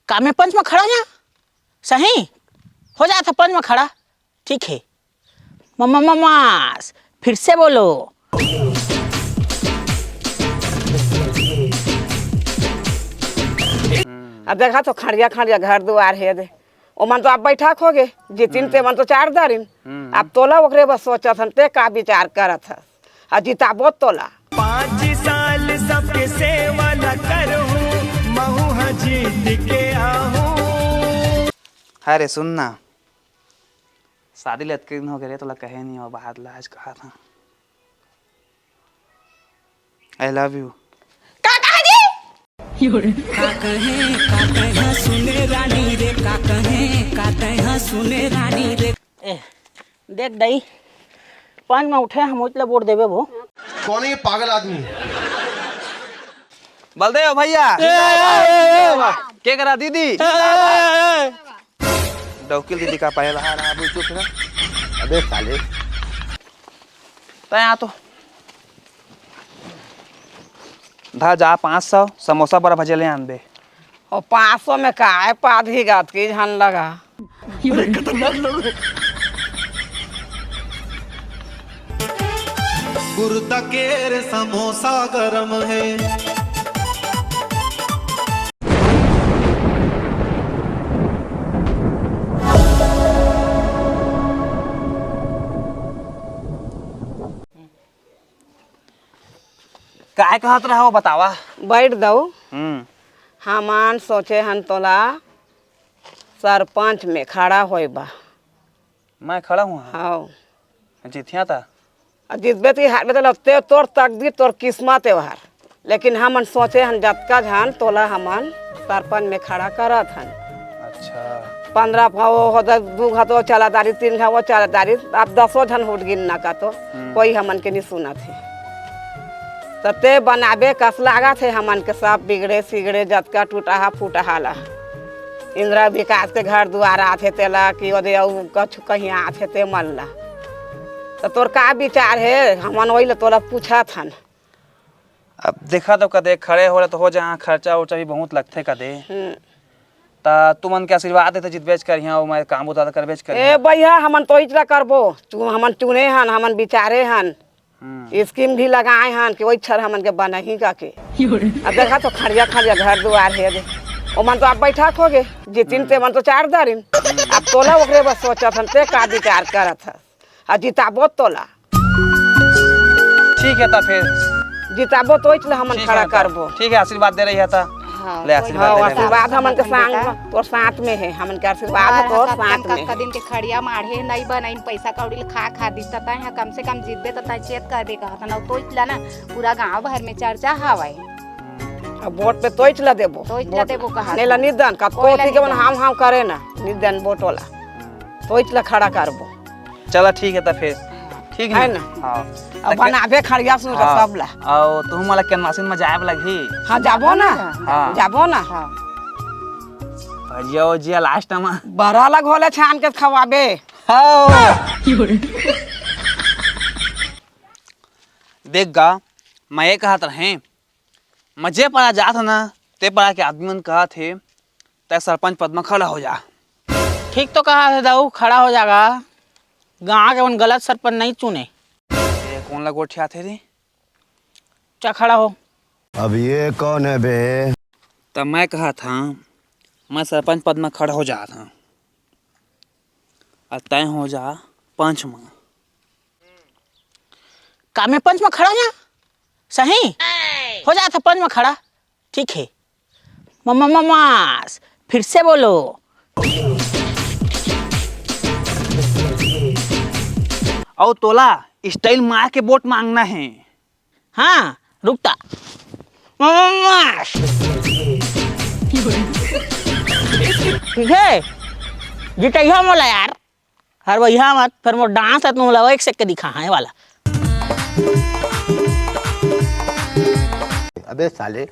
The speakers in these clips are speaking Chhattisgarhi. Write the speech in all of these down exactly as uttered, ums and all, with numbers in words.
का मैं पंच में खड़ा हो जा? सही? हो जात हे पंच में खड़ा। ठीक है। ममा, ममास, फिर से बोलो। अब देखा तो खड़िया खड़िया घर दुआर हे दे। ओमन तो अब बैठक हो गे, जितिन हम्म। तेमन तो चार दारिन। हम्म। अब तोला ओकरे बस सोचत हन, ते का विचार करत हस? आ जिताबो तोला। पाँच साल सबके सेवा ला करहूँ, महू ह जीत के आहूँ। अरे सुन ना, शादी ले अतके दिन हो गए रे, तोला कहे नहीं हो बात ला, आज कहा था। I love you। का कहा जी? का कहे, का कहे, सुने रानी रे, का कहे, का कहे, सुने रानी रे। ए, देख दाई, पंच में उठे हम उचला वोट देबे वो। कौन है ये पागल आदमी? बलदेव भैया। ए, ए, ए, ए, के करा दीदी? ए, ए, ए, ए। डौकिल दीदी का पायल आ रहा, अभी चुप रह। अबे साले। तै आ तो। धा जा, पाँच सौ समोसा बड़ा भजिया ले आनबे। ओ, पाँच सौ में काय पाधी गात की झन लगा। कुर्ता के रे समोसा गरम है। काय कहत रहा वो बतावा। बैठ दऊ। हम्म। हमन सोचे हन तोला सरपंच में खड़ा होए बा। मैं खड़ा हूँ? हाँ। जीतिया था? आ जीतबे तो हारबे तो लगते तोर तकदीर, तोर किस्मत है वहार। लेकिन हमन सोचे हन जतका झन तोला हमन सरपंच में खड़ा करत हन। अच्छा। पंद्रह घा वो हो, दू घा तो चला दारी, तीन घा वो चला दारी, अब दसो झन हुट गिन ना का तो हम्म। कोई हमन के नहीं सुनत है। त ते बनाबे कस लागत है हमन के सब बिगड़े सिगड़े जतका टूटहा फूटहा ला। इंदिरा विकास के घर दुआर आथे तेला कि ओदे अउ कछु कहीं आथे ते मन ला। त तोर का विचार है? हमन वही ला तोला पूछत हन। अब देखा तो कदे खड़े हो रहे तो हो जहाँ खर्चा उर्चा भी बहुत लगथे कदे। हम्म। त तुमन के आशीर्वाद देते जितबेच करिहा, वो मैं काम बुता करबेच करिहा। ए भैया, हमन तो इचला करबो, तू हमन चुने हन, हमन विचारे हन, हम्म। स्कीम भी लगाए हन कि वही छर हमन के बनही का के। अब देखा तो खड़िया खड़िया घर दुआर हे दे, ओमन तो आप बैठक हो गे, जितिन हम्म। ते मन तो चार दारिन। हम्म। अब तोला ओकरे बस सोचत हन, ते का विचार करत हस? आ जिताबो तोला। ठीक है, त फिर। जिताबो तो इचला हमन ठीक खड़ा है, त। करबो। ठीक है, आशीर्वाद दे रही है, त। हाँ, ले, कोई आशीर्वाद हाँ, दे रही है। आशीर्वाद हमन के संग बेटा। तोर साथ में है, हमन के आशीर्वाद हाँ, तोर कब साथ तक में कब है। दिन के खड़िया माढ़े, नहीं बनाइन, पैसा कौड़ी ल खा खा दिस, त तैं ह कम से कम जीतबे, त तैं चेत करबे कहत हन, तो इचला ना, पूरा गांव भर में चर्चा हवय। अब वोट पे तो इचला देबो। तो इचला वोट देबो कहत नहीं ला हन। निदन, का कोई ला कोती के मन निदन। हाम हाम करे ना, निदन वोट वाला। तो इचला खड़ा करबो। चला ठीक है त फिर। ठीक है है ना? ना? हाँ। अब त के- बनाबे खड़िया सुन हाँ। सब ला। अउ तुहू मोला केनवासिन में जाए ला लगही। हाँ, जाबो ना। हाँ। जाबो ना। हाँ। भजिया उजिया last में। बरा ला घोले छान के खवाबे। हाँ। देख गा, मैं ये कहत रहें, मैं जे पारा जात हूँ ना, ते पारा के आदमी मन कहत हे, तै सरपंच पद म खड़ा हो जा। ठीक तो कहा थे दाऊ, खड़ा हो जागा। गाँव के मन गलत सरपंच नहीं चुने। ये कौन ला गोठियाथे रे? चा खड़ा हो। अब ये कौन है बे? तब मैं कहा था, मैं सरपंच पद म खड़ा हो जात हूँ। अउ तैं हो जा पंच म। का मैं पंच म खड़ा हो जा? सही? हो जात हे पंच म खड़ा। ठीक है। म-, म-, म-, मास, फिर से बोलो। अउ तोला style मार के वोट मांगना है। हाँ, रुकता। म-, म-, मास। ठीक है? जितैया मोला यार। हर वही मत, फिर मोर dance है, तुम लोग एक सेक के दिखा है वाला। अबे साले।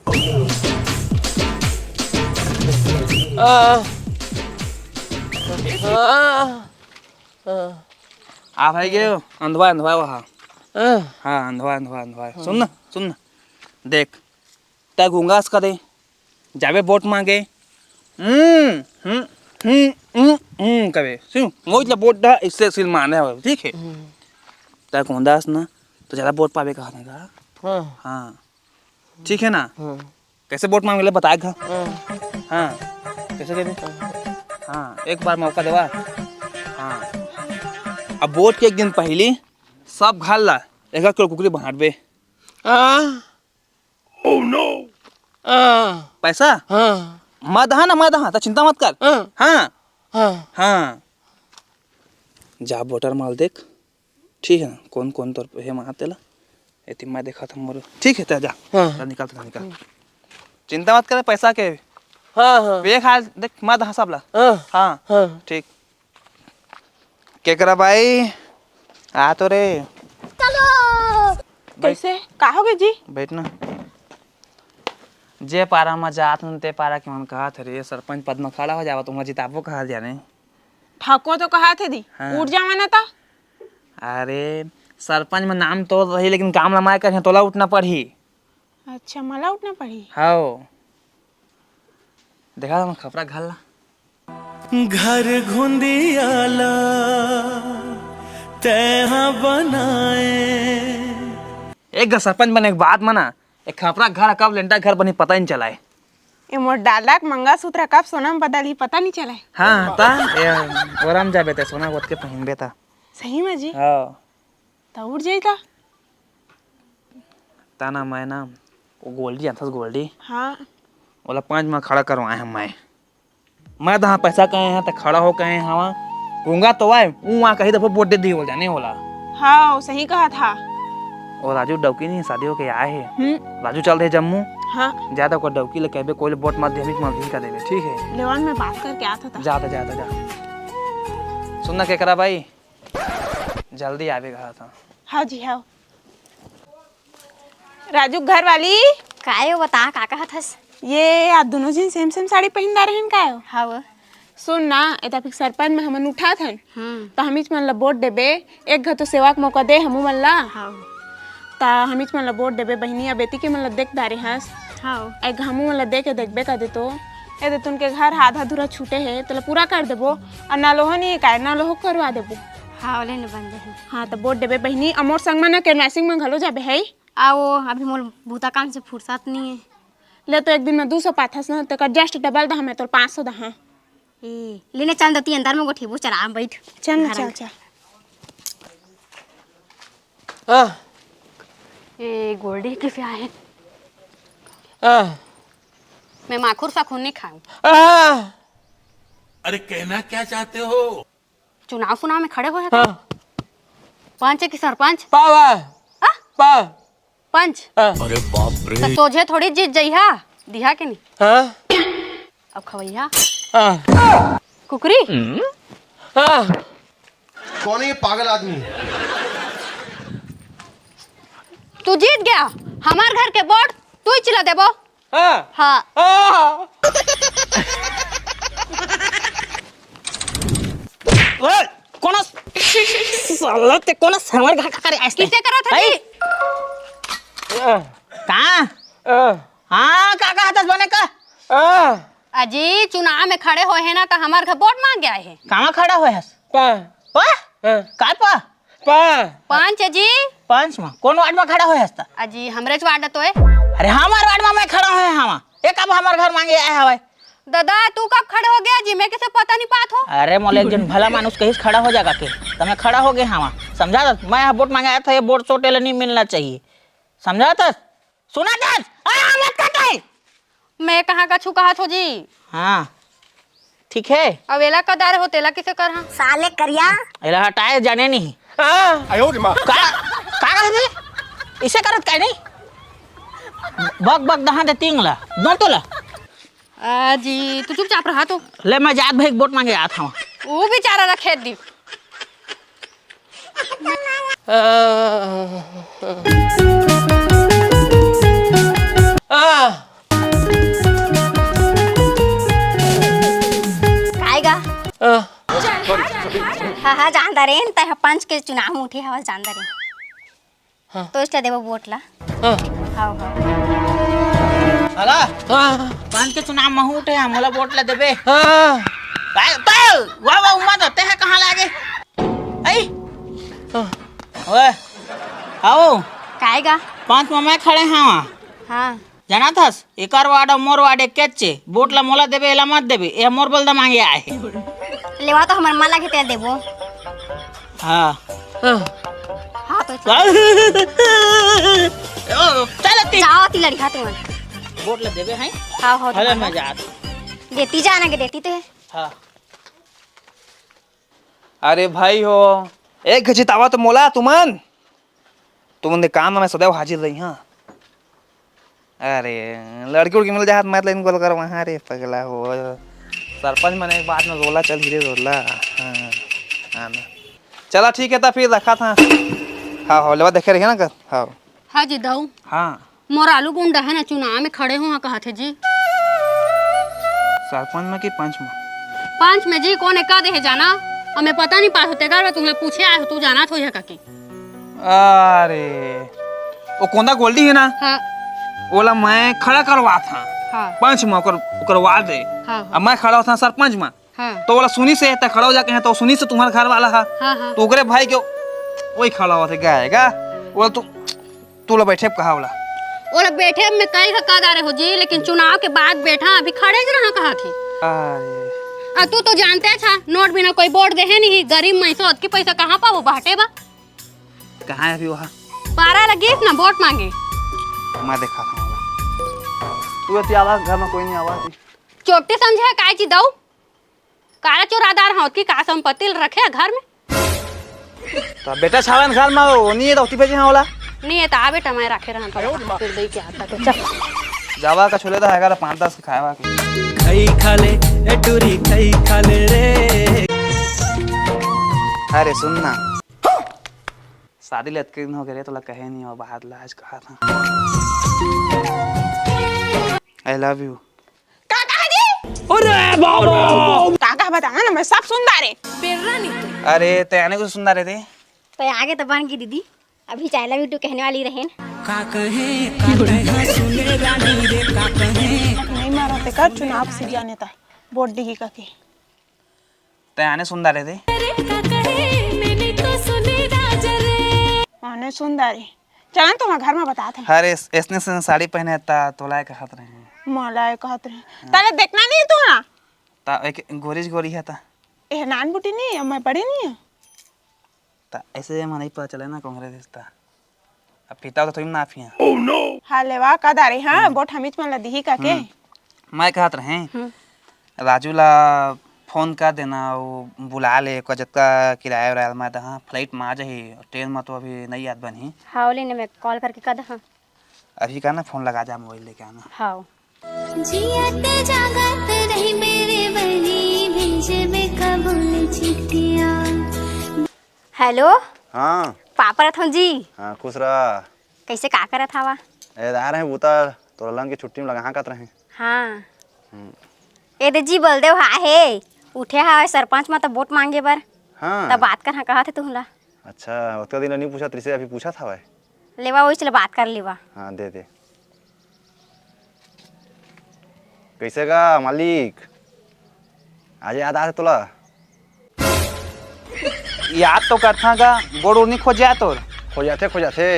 आ, आ, आ। आ भाई गे, अंधवा, अंधवा वहाँ। आ। हाँ, अंधवा, अंधवा, अंधवा। सुन ना, सुन ना। देख, तै गूंगा अस का दे, जाबे वोट मांगे, हम्म, हम्म, हम्म, हम्म, हम्म, कबे। सुन, मोहित ला वोट दा, इससे सील मारने हवे, ठीक है? हम्म। तै कौन दास ना, तो ज्यादा वोट पावे कहा था का? हाँ। हाँ। ठीक है ना? हाँ। कैसे वोट मांगे ले बताए घर? हाँ। हाँ। कैसे कह दे? हाँ, एक बार मौका देवा। हाँ। अब वोट के एक दिन पहली सब घर ला एक एक किलो कुकरी बांटबे। हाँ। Oh no! हाँ। पैसा? हाँ। मैं दहा ना, मैं दहा, त चिंता मत कर। हाँ। हाँ। हाँ। हाँ। जा वोटर माल देख, ठीक है ना? कौन कौन तोर हे मार तेला, एती मैं देखा था मोर। ठीक है, तै जा। हाँ। जा निकाल, तै निकाल। चिंता मत करे पैसा के। हाँ, हाँ। देख हाल, देख, मैं दहा सब ला। हाँ। हाँ। हाँ। ठीक। केकरा बाई, आ तो रे। चलो। बैठ। कैसे? का हो गए जी? बैठ ना। जे पारा म जात हन, ते पारा के मन कहत हरे, सरपंच पद म खड़ा हो जावा, तुमला जिताबो कहा जाने। ठको तो कहा थे दी, हाँ। उठ जावा ना ता। अरे, सरपंच म नाम तो रही, लेकिन काम ल मैं करिहूं, तोला उठना पड़ही। अच्छा, मला उठना पड़ही? हाओ। देखा था मैं खपरा घर ला। घर घुंदियाला तैहा बनाए। एक घर सरपंच बने के बाद मना, एक खपरा घर कब लेंटा घर बनी पता ही नहीं चलाए। ए मोर डालक मंगलसूत्र कब सोना में बदल ही पता नहीं चलाए। हाँ, ता, ए, ओरम जाबे ते सोना गोत के पहिनबे ता। सही में जी? हाँ। त उठ जाई त? ता ना मैं ना, वो गोल्डी जानथस गोल्डी? हाँ। ओला पाँच म खड़ा करवाए हंव मैं। मैं तहां पैसा कहे हंव, त खड़ा हो कहे हवा। गूंगा तो आए, ऊ वहां कही दफो वोट दे दी बोल जाने होला। हाँ, सही कहा था। वो राजू डौकी नहीं, शादी होके आए हे। हम्म। राजू चल दे जम्मू। हाँ। ज्यादा को डौकी ले कहबे, कोई ले वोट मत दे, हमीच मत भी कर देबे, ठीक है? लेवन में बात करके आता था। जाता, जाता, जा। सुनना केकरा भाई, जल्दी आवे कहा था। हाँ जी, हाँ। राजू घर वाली। काय हो, बता, का कहत हस? ये आज दोनों झन सेम सेम साड़ी पहिन डारे हन काय हो? हाँ वो। सुन ना, एता फिर सरपंच में हमन उठात हन। हम्म। त हमीच मन ला वोट देबे, एक घर तो सेवा के मौका दे हमू मन ला। हाँ। त हमीच मन ला वोट देबे बहिनी, अब एती के मन ला देख डारे हस। हाँ। एक हमू मन ला दे के देखबे कर दे तो। ए दे तुन के घर आधा अधूरा छूटे हे, तेला पूरा कर देबो। और नलोहो नहीं काय, नलोहो करवा देबो। हाँ, ओले न बन जाही। हाँ, त वोट देबे बहिनी, अउ मोर संग मन के मैसिंग में घलो जाबे है। आओ, अभी मोर बूता काम से फुर्सत नहीं है। ले तो एक दिन में दो सौ पाथस ना, तेकर just double दहा, मैं तोर पाँच सौ दहा। ए, लेने चल दती अंदर में गोठेबो, चल आ बैठ। चल ना, घर चल, में। चल। आ। ए, गोल्डी किसे आए? आ। मैं माखुर साखुर नहीं खाऊं। आ। अरे कहना क्या चाहते हो? चुनाव सुनाव में खड़े होय हस? हाँ। पंच है कि सरपंच? पा, पा। हाँ? पा। पंच? हाँ। अरे बाप रे। तो सोझे थोड़ी जीत जइहा, दिहा के नहीं? हाँ। अब खवैया? हाँ। कुकरी? हाँ। कौन है ये पागल आदमी? तू जीत गया, हमार घर के वोट तू ही चिला देबो। हाँ। हाँ। हाँ। ओए, कोनो साला ते कोनो समर घाटा करे आइस ते? किसे करत हस जी? हाँ। का? हाँ। हाँ, का कहत हस बने का? हाँ। अजी, चुनाव में खड़े होय हे ना, त हमार घर वोट मांगे आए हे। कामा खड़ा होय हस? पा। पा? हाँ। काय पा? पा। पंच जी। पंच म? कौन वार्ड म खड़ा होय हस त? अजी, हमरेच वार्ड तो है। अरे, हमार वार्ड म मैं खड़ा होय हवा। एक अब हमार घर मांगे आए हवय। दादा, तू कब खड़े हो गया जी? मैं किसे पता नहीं पात हो। अरे, मोला एक जन भला मानुस कहिस खड़ा हो जागा के। त मैं खड़ा हो गए हवा। समझा त? मैं यहाँ वोट मांगे आया था, ये वोट चोटे ले नहीं मिलना चाहिए। समझा त? सुना दस, आ, मत कटे। मैं कहाँ का छू कहा छो जी? हाँ, ठीक है। अब एला कदार हो, तेला किसे कर हाँ? साले करिया। एला हटाए जाने नहीं। हाँ। आयो रे माँ। का, का कर दे? इसे करत का नहीं? बक बक दहा दे तीन ला, दो तो ला। आ जी, तू चुपचाप रहा तो। ले, मैं जात भाई वोट मांगे आत हूँ। वो बेचारा रखे दी। काय गा? हाँ, हाँ, जान दारेन, तय पंच के चुनाव में उठे हवस, जान दारेन। हाँ। तो इसलिए देबो वोट ला। हाँ। हाव, हाव। हला? हाँ। पंच के चुनाव महू उठे हे, मोला वोट ला देबे। हाँ। काय? तो, वाह, वाह, उमा तो, ते हे कहाँ लागे? आई? हाँ। ओए, आओ। काय गा? पंच में मैं खड़े हँव। हाँ। जानत हस, एकर वार्ड अउ मोर वार्ड एकेच हे। वोट ला मोला देबे, एला मत देबे। ए मोर बलदा मांगे आए हे। लेवा तो हमर मन लागे तेला देबो। हाँ। हाँ। हाँ तो चल। ओ, चल अति। जाओ अति लड़िहा तुमन। वोट ला देबे हैं? हाँ, हो अरे तुमन। मैं जात। देती जाना के देती ते। हाँ। अरे भाई हो, एक घचितावा तो मोला तुमन। तुमन दे काम में सदैव हाजिर रही हाँ। अरे, लड़की उड़की मिल जात, मैं तो इनको कर वहाँ रे पगला हो। सरपंच मन एक बात में रोला चल ही रे रोला। हाँ, हाँ ना। चला ठीक है, तो फिर रखा था। हाँ, हो, लेवा देखे रहिए ना कर। हाँ। हाँ जी, दाऊ। हाँ। मोर आलू गुंडा हे ना, चुनाव में खड़े हो, हाँ, कहत हे जी। सरपंच में कि पंच में? पंच में जी, कोन एका दे हे जाना? हमें पता नहीं पास होते कर, तुमने पूछे आए हो, तू जाना थो यह काकी। अरे, वो कोंदा गोल्डी हे ना? हाँ। ओला मैं खड़ा करवा था। हाँ। पंच में ओकर, ओकर वार्ड हे। हाँ, हाँ। अब मैं खड़ा होता सरपंच में। हाँ। तो ओला सुनी से, त खड़ा हो जाके हैं, तो सुनी से तुम्हार घर वाला हा। हाँ, हाँ। तो ओकरे भाई के वही खड़ा होते गाय गा। ओला तू, तू ला बैठे कहा ओला? ओला बैठे में कई का कादा रहे हो जी, लेकिन चुनाव के बाद बैठा, अभी खड़े ज रहा कहा थे। अरे। आ, तू तो जानते था, नोट बिना कोई वोट दे है नहीं, गरीब मैं तो अतकी पैसा कहाँ पाबो बाटे बा? कहाँ है अभी वहाँ? पारा लगी ना वोट मांगे। मैं देखा था ओला। तू अति आवाज घर में कोई नहीं आवाज। चोटी समझे काय जी दऊ? काला चोरादार हाँ, ओतकी का संपत्ति ल रखे घर में? तो बेटा छावन घर में वो नहीं है तो ओती भेजे हाँ ओला। नहीं है तो आ बेटा, मैं रखे रहा तो फिर दई के आता तो चल। जावा का छोले तो हैगा तो पाँच दस के खाएवा के। खई खा ले, ए टूरी खई खा ले रे। अरे सुन ना, शादी ले अतके दिन हो गए रे, तोला कहे नहीं हो, बात ला आज कहा था। I love you। का कहा जी? अरे बाबा! का कहा बताना ना, मैं सब सुन डारे। अरे, ते आने को सुन डारे थे। तो आगे तो बन गई दीदी, अभी चाय लव यू टू कहने वाली रहेन। का कहे, का कहे, सुने रानी रे, का कहे। नहीं मारा ते कर चुनाव से जाने ता, वोट डिगी का के। ते आने सुन डारे थे। अरे का कहे, मैंने तो सुने राजा रे। आने सुन डारे। चलन तो मैं घर में बतात हूँ। हर एस-, एसने से साड़ी पहने ता तोला कहत रहे। मोला कहत रहे। हाँ। ताले देखना नहीं तू ना। ता एक गोरी ज गोरी है ता। ए नान बुटी नहीं है, मैं बड़ी नहीं है। ता ऐसे मन नहीं पता चले ना कांग्रेस ता। अब पिता तो थोड़ी ना फिया। हाँ लेवा का दारे हाँ, हम्म। वोट हमीच मन ला दिही का के? हम्म। मैं कहत रहे। हम्म। राजू ला फोन कर देना, वो बुला ले, ओकर जतका किराया उराया मैं दहा, फ्लाइट में आ जाही, ट्रेन में तो अभी नहीं याद बनही। हाँ, ले ने मैं कॉल करके कह दहा। अभी का ना फोन लगा जा, मोबाइल लेके आना। हाँ। जियत जागत रही मेरे बनी, भेजे में कबूल चिट्ठिया। हेलो। हाँ। पापा रथन जी। हाँ, खुश रहा। कैसे का करत हवा? ए, आ रहे हैं बूता, तोरा लन के छुट्टी में लगा कत रहे। हाँ। हम्म। ए दे जी, बलदेव हा हे, उठे हा सरपंच म त वोट मांगे बर। हाँ। त बात करहा कहत हे तुहला। अच्छा, ओतका दिन नहीं पूछा, तरिसे अभी पूछा था भाई। लेवा, वही चले बात कर लेवा। हाँ, दे दे। कैसे गा मालिक? आज याद आथे तोला? याद तो करथा गा, गोड़ उड़ नहीं खोज जाए तोर? खोज जाथे, खोज जाथे।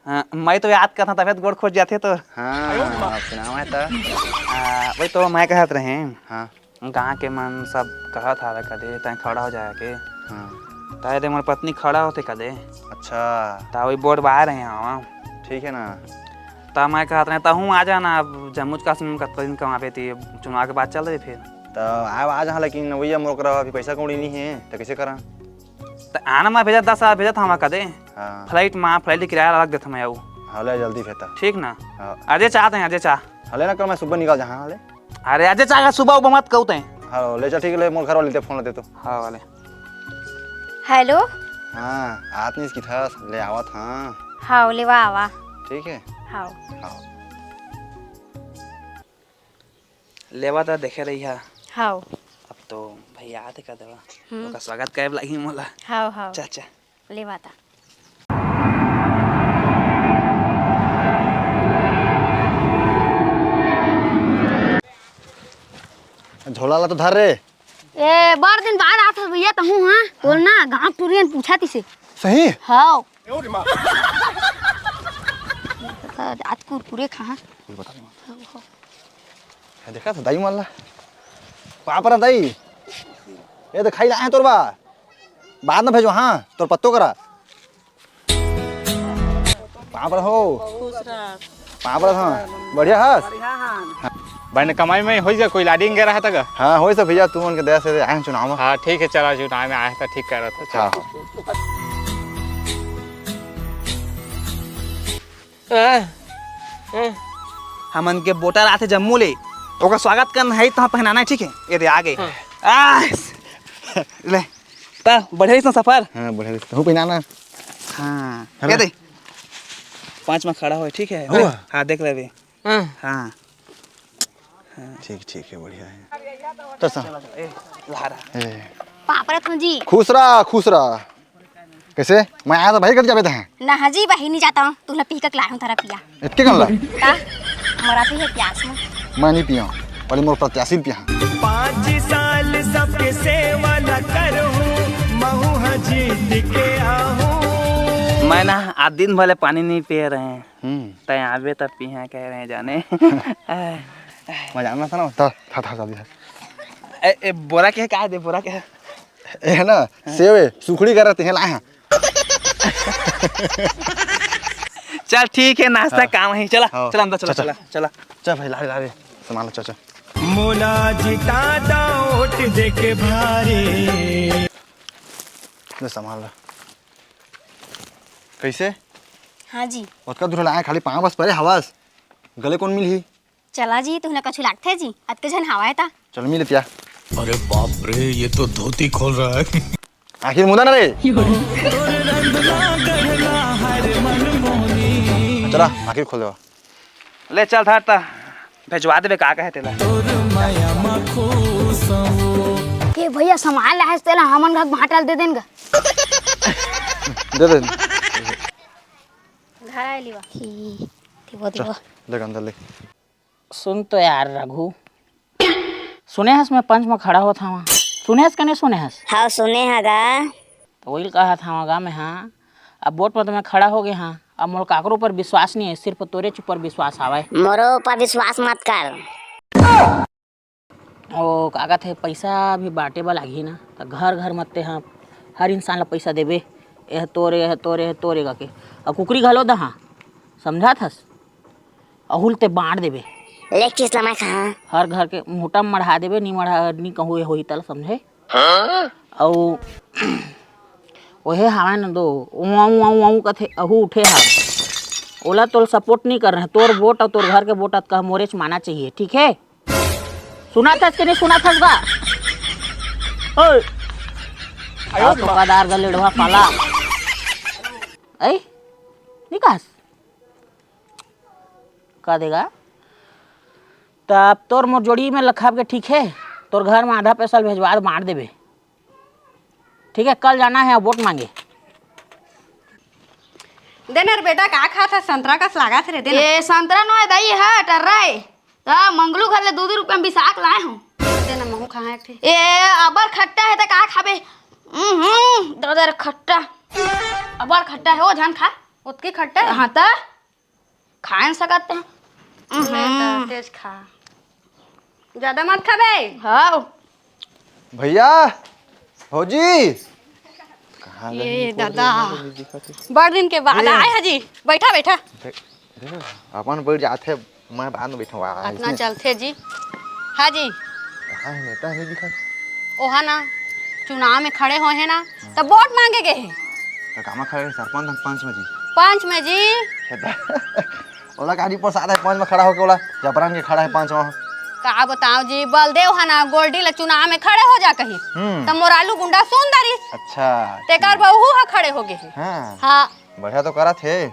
हाँ, मैं तो याद करथा तभे तो गोड़ खोज जाथे तोर। हाँ, सुनावा है त। आ, वही तो मैं कहत रहे। हाँ। गाँव के मन सब कहत हवे कदे तैं खड़ा हो जाए के। हाँ। ताए दे मोर पत्नी खड़ा होथे कदे। अच्छा। ता वही बोर बाहर रहे हवा। ठीक है ना। ता मैं कहत रहे, ता हूँ आ जाना, अब जम्मू च काश्मीर में कतका दिन कमाबे ती, चुनाव के बाद चल रही फिर। त आए आ जहाँ, लेकिन वही मोर करा अभी पैसा कौड़ी नहीं है, त कैसे करा? त आना, मैं भेजत, दस हजार भेजत हवा कदे। हाँ। फ्लाइट में, फ्लाइट के किराया अलग देता मैं आऊ। हाँ, ले जल्दी भेजता। ठीक ना? हाँ। अजय चाहते हैं, अजय चाह। हाँ, ले ना, कल मैं सुबह निकल जहाँ, हाँ, ले। अरे, अजय चाह का सुबह उबा मत कहते हैं। हाँ, ले चल, ठीक है, ले, मोर घर वाले ते फोन ले दे तो। हाँ, वाले। हेलो। हाँ, आत नहीं इसकी था, ले आवा था। हाँ, लेवा आवा। ठीक है? हाँ। हाँ। लेवा त देखे रही हा। हाँ। अब तो भैया आते का देवा। हम्म। ओका स्वागत करे लगी मोला। हाँ, हाँ। चा, चा। लेवा ता। झोला ला तो धर रे। ए, बड़ दिन बाद आत हस भैया तहूँ, हाँ? बोल ना, गाँव टुरियन पूछा तिसे। सही? हाँ। आज कुरकुरे खा। कुछ बता दे। ये देखा था दाई मन ला। पाँव परत दाई। ये तो खाई लाए हैं तोर बा। बाद में भेजो, हाँ, तोर पत्तो करा। पाँव परत हो। खुश रह। पाँव परत हो। बढ़िया हस? बढ़िया हाँ। बहन कमाई में होई जा, कोई लाडिंग गे रहा था का? हाँ, होई सब भैया, तू उनके दया से आए हैं चुनाव में। हाँ, ठीक है, चला चुनाव में आया था, ठीक कर रहा था, चला। हाँ, हाँ। आ, आ। हमन के वोटर आथे जम्मू ले, ओकर स्वागत करना है, तहाँ पहनाना है, ठीक है? ये दे, आ गे। हाँ। आ, ले, त बढ़िया रहिस ना सफर? हाँ, बढ़िया रहिस। तहूँ पहनाना। हाँ, हेलो। ये दे, पाँच में खड़ा होय, ठीक है? हुआ? हाँ, देख लेबे। हाँ। हाँ। ठीक, ठीक है, बढ़िया है। तो सा- चलो, चलो, ए, लहरा। ए। पाँव परत हूँ जी। खुश रह, खुश रह। कैसे? मैं आया था भाई, कट जाबे तहाँ। ना जी, भाई नहीं जाता हूँ, तुला पी के लाए हूँ तारा पिया। इतके कन ला? का? मरा तो है प्यास में। मैं नहीं पिया, पहले मोर प्रत्याशी पिया। पाँच साल सबके सेवा ला करहूँ, महू ह जीत के आहूँ। मैं ना, आज दिन भले पानी नहीं पिए रहे हैं। हम्म। तैं आबे त पिहा कह रहे जाने। मजा आना था ना? था, था, था, था, था। ए, ए, बोरा के का दे, बोरा के? ए, है ना, सेव है, सुखड़ी कर रहे हैं, लाए हैं। चल, ठीक है, नाश्ता हाँ। काम है, चला, हाँ। चला अंदर, चला, चल, चल। चला, चला। चल भाई, ला रे, ला रे, सामान ला, चल, चल। मोला जिता दा वोट देके भारी। ले सामान ला। कैसे? हाँ जी। ओतका दूर लाए, खाली पाँव बस परे हवस, गले कौन मिलही? चला जी, तुहला कछु लागथे जी, अतके झन हवय ता। चल मिल पिया। अरे बाप रे, ये तो धोती खोल रहा है। आखिर मुदा ना रे। चला, आखिर खोल देवा। ले चल धर ता, भेजवा देबे का कहे तेला। के भैया सामान लाहे तेला हमन घर बांटल दे देन गा। दे दे। घर आए लिवा। ही, दिवा, चल, दिवा। ले अंदर ले। सुन तो यार रघु, सुने हस मैं पंच में खड़ा होत हवा, सुने हस के नहीं सुने हस? हाँ, सुने हा गा। तो वही कहा था गा मैं, हाँ, अब वोट में तो मैं खड़ा हो गया, हाँ, अब मोर काकरो पर विश्वास नहीं है, सिर्फ तोरे ऊपर विश्वास आवे। मोरो ऊपर विश्वास मत कर। ओ, का कथे, पैसा भी बांटे बर लागही ना, त घर घर मत ते ह हर इंसान ल पैसा देबे, एह तोरे, एह तोरे, एह तोरे कके। अउ कुकरी घलो दहा, समझत हस? अहुल ते बांट देबे। ले किस लमाय खा। हर घर के मुहटा म मढ़ा देबे, नी मढ़ा, नी कहूँ ए होही तल, समझे? अउ ओहे हावय न दो, उआऊ, उआऊ, उआऊ कथे, अहू उठे हावय। ओला तोल सपोर्ट नी करना है, तोर वोट अउ तोर घर के वोट अतका मोरेच माना चाहिए, ठीक है? सुनत हस कि नहीं सुनत हस गा? ओए! आओ तो कदार गा लेड़वा पाला। ऐ? निकास? का देगा? तब तोर मोर जोड़ी में लखाब के ठीक है, तोर घर में आधा पैसा भेजवा दे, बांट देबे। ठीक है, कल जाना है वोट मांगे। दे ना रे बेटा, का खात हस? संतरा कस लागत रे, दे ना। ए, संतरा नोहे दई है, टर्रा है। त मंगलू घर ले दू दू रुपया में बिसाक लाए हूँ। दे ना, महू खाए एक ठे। ए, अबर खट्टा है त का खाबे? हम्म, दे दे रे खट्टा। अबर खट्टा है, ओ झन खा। ओतकी खट्टा है? हाँ त। खाए न सकत हैं। ले त, हम्म। तेज खा। ज्यादा मत खाबे। हाँ। भैया, भौजी। कहाँ ये गई? दादा। बड़ दिन के बाद ए। आए हैं जी। बैठा, बैठा। देख, देख, अपन बैठ जाते, मैं बाद में बैठूंगा। अतना चलथे जी। हाँ जी। कहाँ है नेता, नहीं दिखा? ओहा ना, चुनाव में खड़े होय हे ना, त वोट मांगे गे हे। त कामा खड़े हे? सरपंच हम पंच में जी। पंच में जी। हे त, ओला का नी पोसात हे पंच में खड़ा होके, ओला जबरन के खड़ा हे पंच में। का बताओ जी, बलदेव हा ना गोल्डी ला चुनाव में खड़े हो जा कही, हम्म। त मोर आलू गुंडा सुन डारिस। अच्छा। तेकर बहू हा खड़े हो गे हे। हाँ। हाँ। बढ़िया तो करत हे,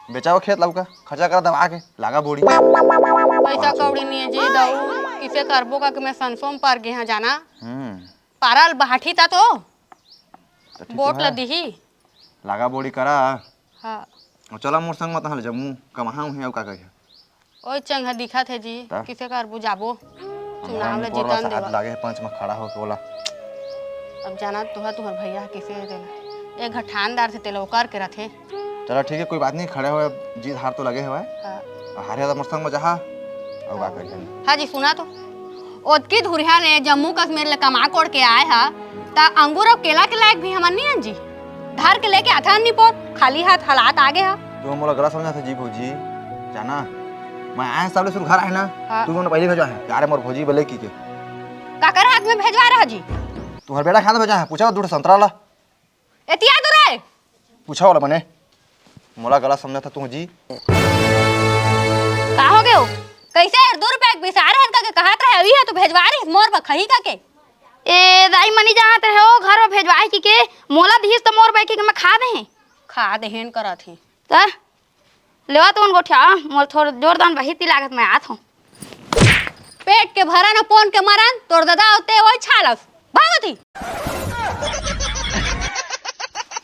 बेचाओ खेत लौका, खर्चा कर दबा के, लागा बूढ़ी। पैसा कौड़ी नहीं है जी दाऊ, किसे करबो का कि मैं संसो में पर गे हाँ जाना। हम्म। पारल बाहठी ता तो त ठीक वोट तो ला है। दिही। लागा बोड़ी करा। हाँ। अउ चला मोर संग मत हल जम्मू कमाहा उहे अउ का कहिया। ओए चंग ह दिखत हे जी, त? किसे कर बुझाबो। चुनाव ला जीतन देवा। लागे हे पंच में खड़ा होके बोला। अब जाना तुहा तुहर भैया ह कइसे हे तेला। एक घठानदार से तेला ओकर के रथे। चला ठीक हे, कोई बात नहीं, खड़े होय, जीत हार तो लगे हवय। हाँ। हारे त मोर संग में जहा, अउ का करिहन। हाँ जी, सुना तो। ओतकी धुरिहा ले जम्मू कश्मीर ले कमा कोड़ के आए हा, त अंगूर अउ केला के लायक भी हमन नहीं हन जी। धर के लेके आथन निपोर, खाली हाथ हलात आगे हा। तू मोला गलत समझत हे जी भौजी, जाना, मैं आए साल सुरू घर आए ना, हाँ। तू मोला पहले भेजवा हे, अरे मोर भौजी बोले की के। काकर हाथ में भेजवा रहा जी? तुम्हार बेटा खाना भेजा हे, पूछा दूठ संतरा ला। एतिया तो रे। पूछा वाला मने, मोला गलत समझत हे तू जी। का हो गयो? कैसे यार, दू रुपया के बिसार हन का के कहत रहे, अभी है तू भेजवा रही मोर बर खही का के। ए दाई मनी जहाँ ते हो घर में भेजवाए की के, मोला दिहिस त मोर बैकी के मैं खा दे हैं। खा दे हैं करत ही। त लेवा तो उन गोठिया, मोर थोड़ जोरदान बही ती लागत मैं आत हूँ। पेट के भरन अउ पोन के मरन, तोर ददा होते वही छालस। भागत ही।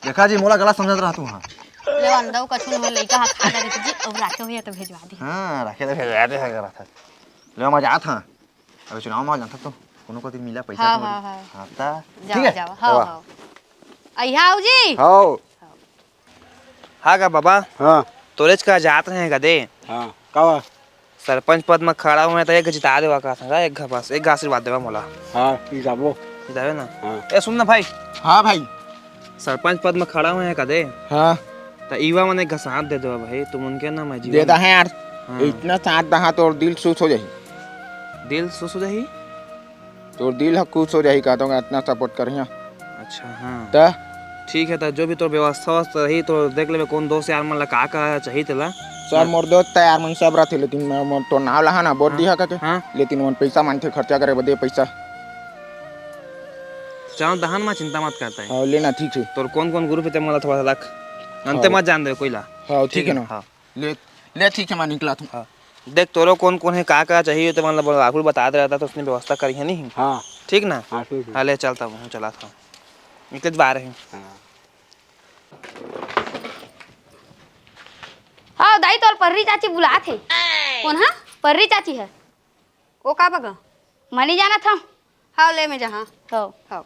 देखा जी, मोला गलत समझत रहा तू हाँ। लेवा न दऊ कछु न लइका हा खा डरी जी, अब राखे हुई है तो भेजवा दी। हाँ, राखे तो भेजवा दे, है करत हे। लेवा मैं जात हाँ। अबे चुनाव में जानता तो कोनो को मिला पैसा हाँ, तो हाँ, हाँ। हाँ, ता, जाओ, ठीक है? जाओ, हाँ, वाह। हाँ। अइहा आओ जी। हाँ। हाँ का बाबा? हाँ। तोरेच का जात रहे का दे? हाँ, का बा? सरपंच पद में खड़ा हुए तो एक जिता देवा का संगा, एक घ-, बस एक घ आशीर्वाद देवा मोला। हाँ, जिताबो। जितावे ना? हाँ। ए, सुन ना भाई। हाँ भाई। सरपंच पद में खड़ा हुए हैं का दे? हाँ। त इवा मने घसात दे देवा भाई, तुम उनके ना मैं दे जीवन दा है यार। हाँ। इतना साथ दहा तोर दिल खुश हो जाही। दिल खुश हो जाही? तोर दिल ह खुश हो जाही, कहत हूँ, इतना सपोर्ट करिहा। अच्छा, हाँ। त? ठीक है, त जो भी तोर व्यवस्था व्यवस्था रही, तो देख लेबे कौन दोस्त यार मन ला का का चाहिए तेला। सर, हाँ। मोर दोस्त यार मन सब रहते, लेकिन मैं, मोर तोर नाव लहा ना, बोल हाँ। दिहा करके। हाँ। लेकिन मन पैसा मांगते खर्चा करे बदे पैसा। चल दहन मा चिंता मत करता है। हाँ, लेना ठीक है। तोर कौन कौन ग्रुप है ते मोला थोड़ा सा रख। अंते हाँ। मत जान दे कोई ला। हाँ, ठीक ठीक है है, ना। हाँ। ले, ले ठीक है, मैं निकला थूँ। हाँ। देख तोरो कौन कौन है, का का चाहिए, तो मतलब राहुल बता दे रहता तो उसने व्यवस्था करी है नहीं। हाँ। ठीक ना? हाँ, ठीक है। हाँ, ले चलता हूँ, चला था। निकले बाहर है। हाँ। हाँ, दाई तोर पर्री चाची बुलात हे। कौन हा? पर्री चाची है। ओ का बगा? मनी जाना था। हाँ, ले में जहाँ। हाँ। हाँ।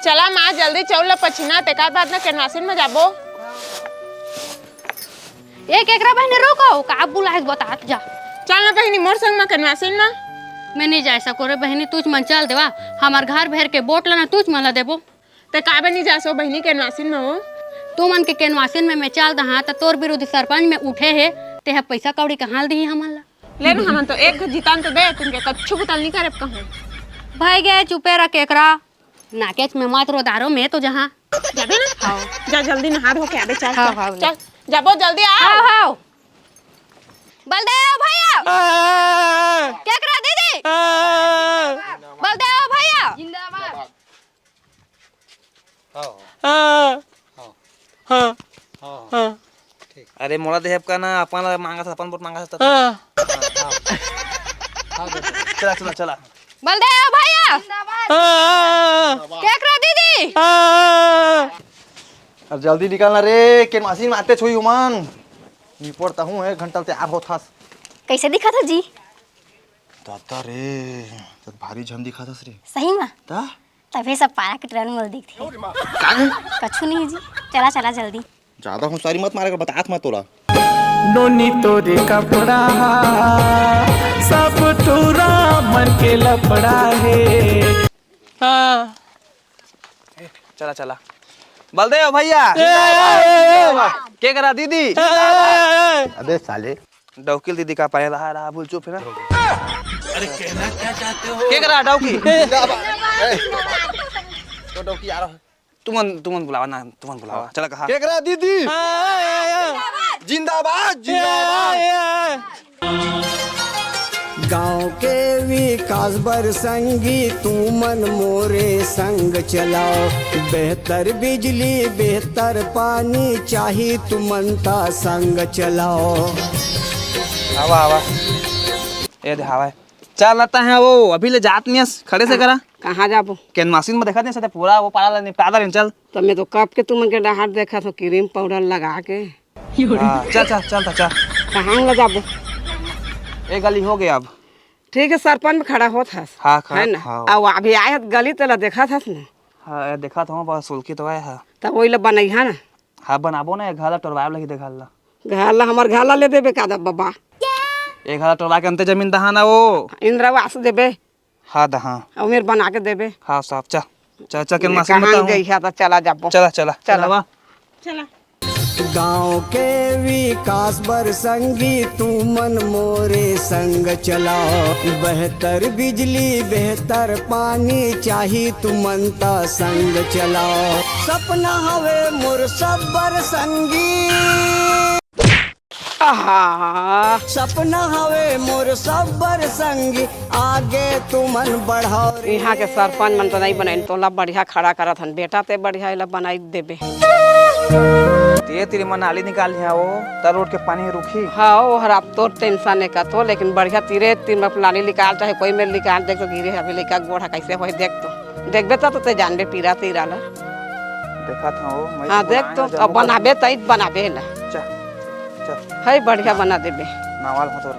चला माँ, जल्दी चउर ला पछिना, तेकर बाद ना केनवासिन में जाबो। ए, केकरा बहिनी, रुको, का बुलाइस बतात जा। चल ना बहिनी, मोर संग मा केनवासिन मा। मैं नहीं जा सको रे बहिनी, तुझ मन चल देवा, हमार घर भर के बोट ला ना तुझ मन ला देबो। ते काबर नहीं जासो बहिनी केनवासिन में हो? तुमन के केनवासिन में मैं चल दहा, त तोर विरुद्ध सरपंच में उठे हे, ते ह पैसा कौड़ी कहाँ ल दिही हमन ला? ले ना, हमन तो एक घर जितान तो दे, तुमके कच्छु बुतल नहीं करे कहूँ। भाई गए चुपे रह केकरा, नाकेच में मत रो दारो में तो जहाँ। जाबे ना? हाँ। जा जल्दी नहा धो के आबे, चल, हाँ, चल, हाँ, चल, जाबो जल्दी आओ। हाँ, हाँ। बलदेव भैया। आ, केकरा दीदी। आ, बलदेव भैया। जिंदाबाद। हाँ। हाँ। हाँ। हाँ। हाँ। अरे मोला देहब का ना, अपन ला मांगा था, अपन वोट मांगा था। हाँ। हाँ। चला, चला, चला। बलदेव भैया। हाँ। केकरा दीदी। हाँ। अरे जल्दी निकल ना रे, केनवासिन मारते छुई उमन। निपोर तहूँ एक घंटा ले तैयार होत हस। कैसे दिखत हस जी? दादा रे, तो भारी झन दिखत हस रे। सही में? ता? तभे सब पारा के ट्रेन में दिखथे। का रे? कछु नहीं जी, चला, चला जल्दी। ज्यादा होशियारी मत मारे कर, बतात मैं तोला। नोनी तोरे कपड़ा हा, सब टूरा मन के लपड़ा हे। हाँ। चला, चला। बलदेव भैया। ए, ए, ए, ए। केकरा दीदी। ए, ए, ए। अबे साले। डौकी ल दीदी का पाए रहा, रहा, बोल चुप है ना। अरे कहना क्या चाहते हो? केकरा डौकी? जिंदाबाद। ए, तो डौकी आ रहा है। तुमन, तुमन बुलावा ना, तुमन बुलावा। चला कहा। केकरा दीदी? हाँ, हाँ, हाँ, हाँ। जिंदाबाद, जिंदाबाद। हाँ, हाँ, हाँ। गांव के विकास बर संगी तुमन मोरे संग चलाओ। बेहतर बिजली, बेहतर पानी चाही तुमन ता संग चलाओ। आवा, आवा। ए दे, आवा। चल आता है वो, अभी ले जात नहीं हस, खड़े से करा। कहाँ जाबो? केनवासिन में देखा नहीं सते, पूरा वो पारा ला निपटा दे, चल। तो मैं तो कब के तुमन के डहार देखा थो, क्रीम पाउडर लगा के। हाँ, चल, चल, चल, चल। कहाँ ले जाबो? ए गली हो गया अब। ठीक है, सरपंच में खड़ा होत हस। हाँ, खड़ा, है ना? हाँ। अब अभी आए हस गली, तेला देखत हस ना? हाँ, ए, देखत हूँ, बस उलकी तो आए हा। त वही ला बनइहा ना? हाँ, बनाबो ना, ए घर ला टोरवाए लगी दे घर ला। घर ला, हमर घर ला ले देबे का दा बाबा? ए घर ला टोरवा के अंते जमीन दहा ना वो। इंदिरावास देबे। हाँ, दहा। अउ मेर बना के देबे। हाँ, साफ, चल। चल, चल, के ये मासी कहाँ बताऊँ। गई है, तो चला जाबो। चला, चला। चला। चला। चला। गांव के विकास बर संगी, तुमन मोरे संग चलाओ। बेहतर बिजली, बेहतर पानी चाही, तुमन त संग चलाओ। सपना हवे मोर सब्बर संगी। आहा। सपना हवे मोर सब्बर संगी, आगे तुमन बढ़ाओ रे। इहाँ के सरपंच मन तो नहीं बनाइन, तोला बढ़िया खड़ा करत हन बेटा, ते बढ़िया एला बनाई देबे। ते तेरे मन नाली निकाल लिया वो, त रोड के पानी रुकी। हाँ, वो हर आप तोर टेंशन ने का तो, लेकिन बढ़िया तीरे तीन में नाली निकाल, चाहे कोई में निकाल, देख तो गिरे है, अभी लइका गोड़ है, कैसे होए, देख तो। देखबे त, तो ते जानबे पीरा तीरा ला। देखा था वो, मैं हाँ, तो देख तो, बनाया अब जब बनाबे, तई बनाबे ना। चल, चल। है, बढ़िया बना देबे। नावाल हाथ और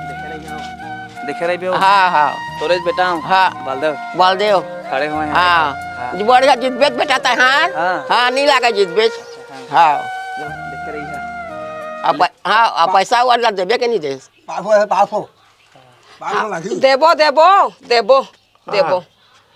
देखे रहिबे हो। देखे रहिबे हो। हाँ, हाँ। तोरे बेटा हो। हाँ। बलदेव। बलदेव। खड़े हुए हैं। हाँ। हाँ। जी, बढ़िया जीतबे बेटा तैं, हाँ? हाँ। हाँ, नहीं लागे जीतबे। हाँ। हाँ। देखे रहिबे। अब प-, हाँ, अब पैसा वाला देबे के नहीं दे? पाँच सौ है, पाँच सौ। पाँच सौ लागी। देबो, देबो, देबो, हाँ। देबो।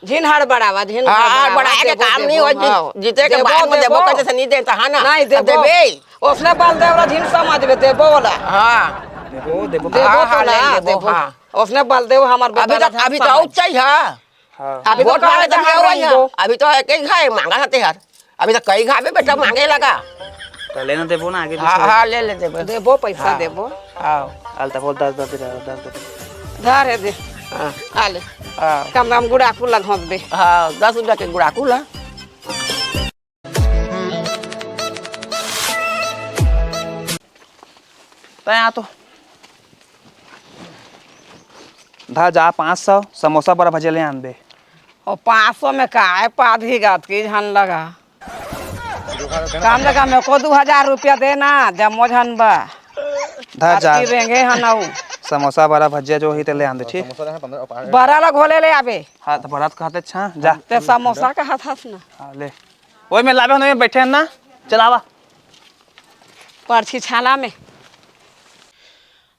झिन हड़बड़ावा, झिन हाँ, हड़बड़ावा, हड़बड़ाए के देबो, काम नहीं देबो, हो, जी-, हाँ। जीते के देबो, बाद में देबो, देबो। कैसे नहीं देता, है ना? नहीं, देबो। देबे। ओसने बलदेव ला झिन समझबे, देबो ओला। हाँ। देबो, देबो। देबो हाँ, तो हाँ, ना, ले लेबो, देबो। हाँ। ओसने बलदेव हमर अभी बेटा तो, ला झिन अभी तो समझ। आउच चाहिए, हाँ। हाँ। अभी तो वो कहाँ कहाँ है, जमा कहाँ हुआ है? रहिबो? अभी तो एक ही घाय मांगा था तेहर। अभी तो कई घाबे बेटा मांगे लगा। तो लेना देबो ना आगे हाँ, पीछे। हाँ, ले ले देबो। देबो, पैसा हाँ। देबो। हाँ। आल त बोल दस, दस दे, दस दे। धर है दे। हाँ। आ ले। हाँ। कम, कम गुड़ाकू ला घोंस दे। हाँ, दस रुपया के गुड़ाकू ला। तैं आ तो। धा जा, पाँच सौ समोसा बड़ा भजिया ले आन दे। ओ, पाँच सौ में काय पादही गात की झन लगा। काम लगा, मेरे को दो हजार रुपया देना, जम्मो झन बा। धा जा। आपकी रेंगे हन अउ। समोसा, बड़ा, भजिया जो ही ते ले आन दे, ठीक? बड़ा ला घोले ले आबे। हाँ, तो बड़ा तो कहते अच्छा, जा। ते समोसा कहत हस ना। हाँ, ले। ओए, मैं लाबे हन, बैठे हन ना, चलावा। परछी छाला में।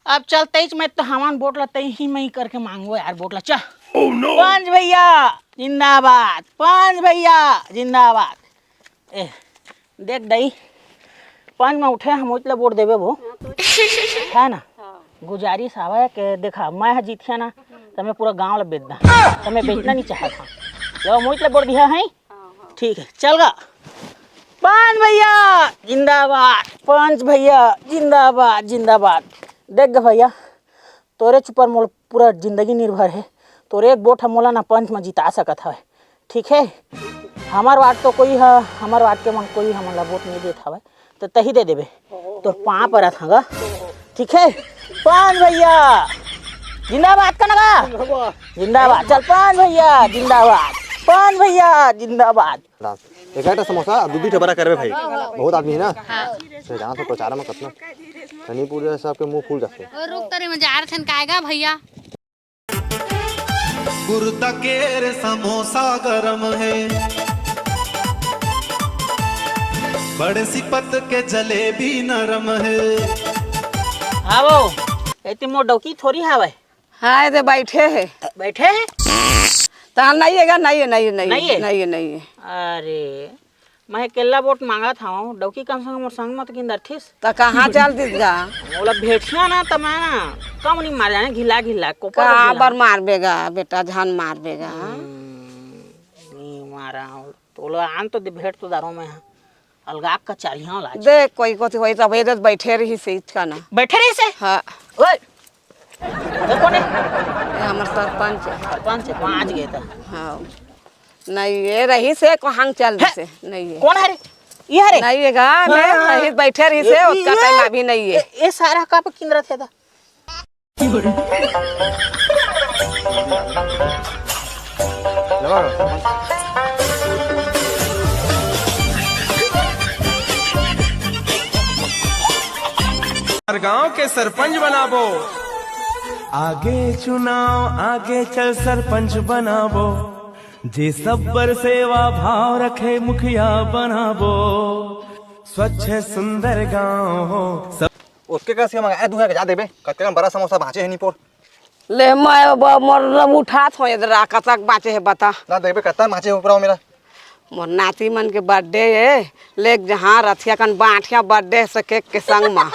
अब चल तईच में तो हमन वोट ला तई ही मई करके मांगबो यार, वोट ला चल। Oh no! पंच भैया जिंदाबाद, पंच भैया जिंदाबाद। ए, देख दई, पंच में उठे हम ओइच ला वोट देबे वो। है ना? गुजारिश आवे के देखा, मैं ह जीतिया ना, त मैं पूरा गांव ला बेच दा। त मैं बेचना नहीं चाहत हूँ। लो, मोहित ला वोट दिया है। ठीक है, चल गा। पंच भैया जिंदाबाद, पंच भैया जिंदाबाद, जिंदाबाद। देख गा भैया, तोरेच ऊपर मोर पूरा जिंदगी निर्भर है। तोरे एक वोट ह मोला ना पंच म जिता सकत हवय, ठीक है? हमर वार्ड तो कोई ह, हमर वार्ड के मन कोई हमन ला वोट नहीं देत हवय, त तही दे देबे। तोर पाँव परत हंव गा, ठीक है? पंच भैया जिंदाबाद कना गा। जिंदाबाद। चल पंच भैया जिंदाबाद, पंच भैया जिंदाबाद। एक एक ठो समोसा, दू दू ठो बड़ा करबे भाई, बहुत आदमी है ना। हाँ। तो जाना तो प्रचार में कतना तनी पूरे सबके मुंह फूल जाते। ओ रुक, तरी में जा रहे थे, कायगा भैया। कुर्ता के रे समोसा गरम है, बड़े सिपत के जलेबी नरम है। हाँ वो, एती मोर डौकी थोड़ी हावय। हाँ, एदे बैठे है। बैठे है? तहाँ नहीं है गा, नहीं है, नहीं है, नहीं है, नहीं है? नहीं है, नहीं है। अरे, मैं अकेला वोट मांगत हूँ, डौकी कम संग मोर संग मत किंदर ठिस। त कहाँ चल दिस गा? ओला भेटिया ना त मैं ना कम नहीं मार जाने, घिला घिला कोपर का घिला। बर मारबे गा बेटा, जान मारबे गा। हम्म, नहीं मारा हूँ। तोला आन तो दे, भेट तो दारो में अलगा कचरिया लाज। देख, कोई कोती होई तब एदे बैठे रही से इचका ना। बैठे रही से? हाँ। ओए, ये कोन है? ये हमर सरपंच है। सरपंच है, कहाँ आज गए था? हाँ। नहीं, ये रही से, कहाँ चल है? से? नहीं है। कौन है रे? ये है रे? नहीं है गा, हाँ, नहीं, हाँ। नहीं, बैठे रही से, ये, उसका ये, टाइम अभी नहीं है। ये, ये सारा कप किंदरा थे था। गांव के सरपंच बनाबो। आगे चुनाव, आगे चल सरपंच बनाबो। जे सब बर सेवा भाव रखे, मुखिया बनाबो। स्वच्छ सुंदर गांव हो सब। ओतके कस के मंगाए दूं, जा देबे। कतका कन बड़ा समोसा बांचे हे निपोर। ले मैं ब-, मोर लब उठात हों, एदरा कतक बांचे हे बता। ना देबे, कतका बांचे हे ऊपर मेरा। मोर नाती मन के birthday हे, लेग जहां रथिया कन बांटिया birthday से cake के संग मा।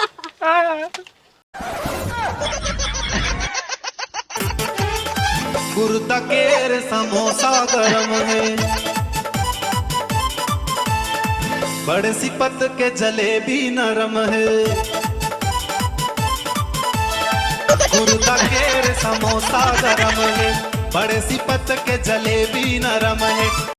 कुर्ता केर समोसा गरम हे, बड़े सिपत के जलेबी नरम हे। कुर्ता केर समोसा गरम हे, बड़े सिपत के जलेबी नरम हे।